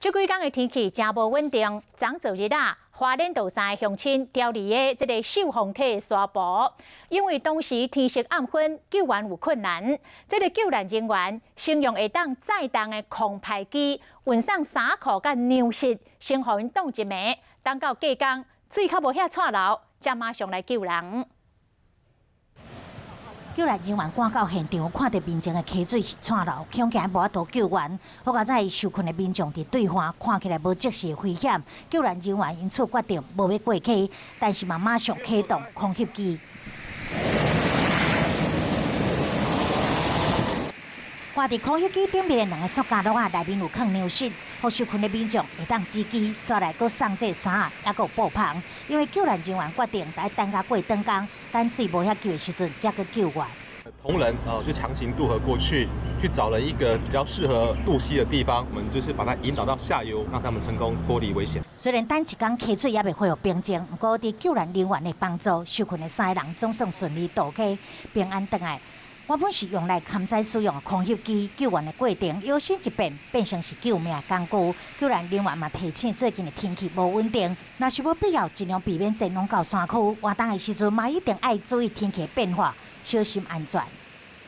這幾工的天氣誠無穩定，昨昨日啊，花蓮道三個鄉親牢佇的這个秀峰溪沙埔，因為當時天色暗昏，救援有困難。這个救難人員先用會當載重的空排機運送衫褲佮糧食，先予𪜶擋一暝，等到隔工水較無遐掣流，才馬上來救人。救難人員趕到現場，看著面前的溪水是掣流，恐驚無法度救援。好佳哉受困的民眾佇對岸，看起來無即時危險。救援人員因此決定無欲過溪，但是嘛馬上啟動空翕機。掛佇空翕機頂面的兩个塑膠袋仔內面有囥糧食，予受困的民眾會當止飢，煞來閣送這衫仔，猶閣有布篷。因為救難人員決定來等甲過轉工，等水無遐急的時陣，才去救援。同仁啊，就強行渡河過去，去找了一個比較適合渡溪的地方，我們就是把它引導到下游，讓他們成功脫離危險。雖然等一工溪水猶未恢復平靜，毋過佇救難人員的幫助，受困的三个人總算順利渡溪，平安轉來。原本是用來勘災使用的空翕機，救援的過程搖身一變，變成是救命工具。救援人員嘛提醒，最近的天氣無穩定，若是無必要，盡量避免前往到山區。活動的時陣嘛一定愛注意天氣變化，小心安全。